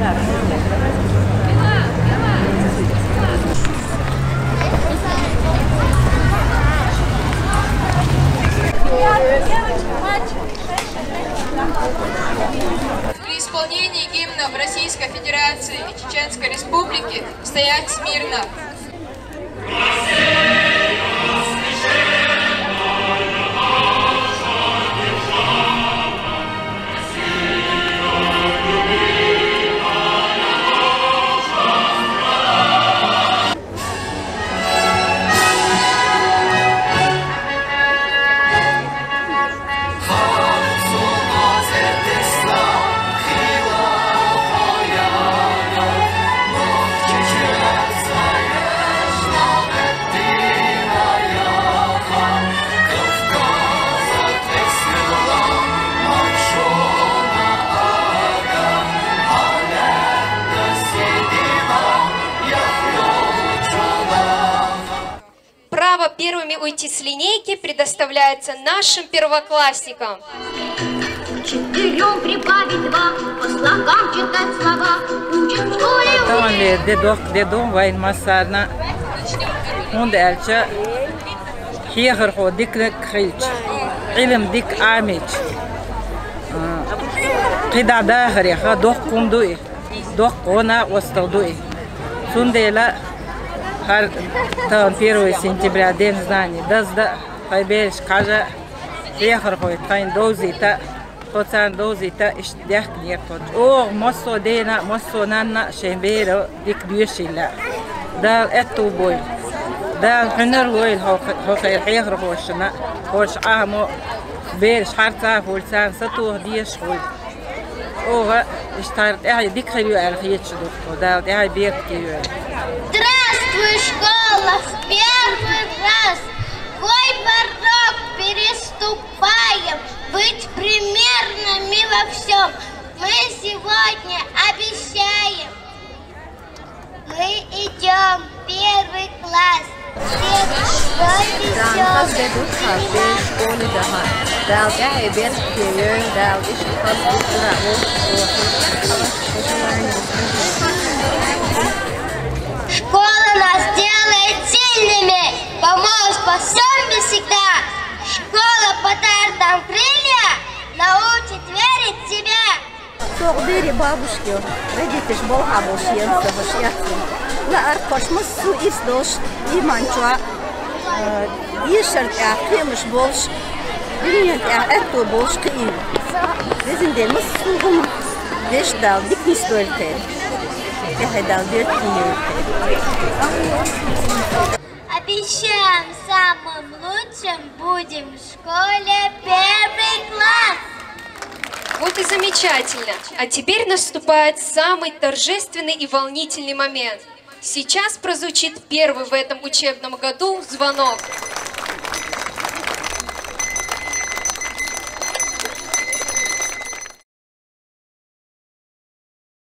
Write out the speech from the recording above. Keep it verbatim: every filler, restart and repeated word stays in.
При исполнении гимнов Российской Федерации и Чеченской Республики стоять смирно. Право первыми уйти с линейки предоставляется нашим первоклассникам. Четырём прибавить два, по слогам читать слова. Учат в школе. Таман ле де док де дом вайн массарна. Хунда элча хехар хо дикнек хилч. Илм дик амич. Кида да хреха док кунду и. Доккха гӀо-накъостал ду и. Цундела хӀара тахана первое сентября, День знаний, дазда тхай бераш кхажа, хьехархой тхайна довзийта, тхо царна довзийта, иштта даьхкинера тхо. ЧӀогӀа массо а дена, массо а нанна шайн бера дика доьшийла. Дала аьтту бойла. Дала хьуьнар лойла хьо-, хьо-, хьехархошна, хӀорш Ӏамо бераш харцахьа хуьлу, царна сатоха дезаш хуьлу. Оха, иштта хӀара тӀаьхье дика хир ю аьлла хеташ ду тхо, Дала тӀаьхье беркате йойла. Здравствуй, школа, в первый раз твой порог переступаем. Быть примерными во всем мы сегодня обещаем. Мы идем в первый класс. Дан хаз де дукха бе школе даха. Дал тӀаьхье беркате йойла, Дала иштта хаз дукха воху. Школа нас делает сильными, поможет во всем и всегда. Школа подарит нам крылья, научит верить в себя. Цо бере бабушки, родитель болхьа болуш ен ца баш яц. Лаарх кхош массо ирс долуш, иман чохь, э, дешар тӀехь кхиамаш болуш, дуьнен тӀехь аьтто болуш кхиийна. Везан Дела, массо а хӀума деш Дала дика нисдойла те. ТӀехье Дала дерг кхийойла те. Обещаем самым лучшим будем в школе первый класс. Вот и замечательно. А теперь наступает самый торжественный и волнительный момент. Сейчас прозвучит первый в этом учебном году звонок.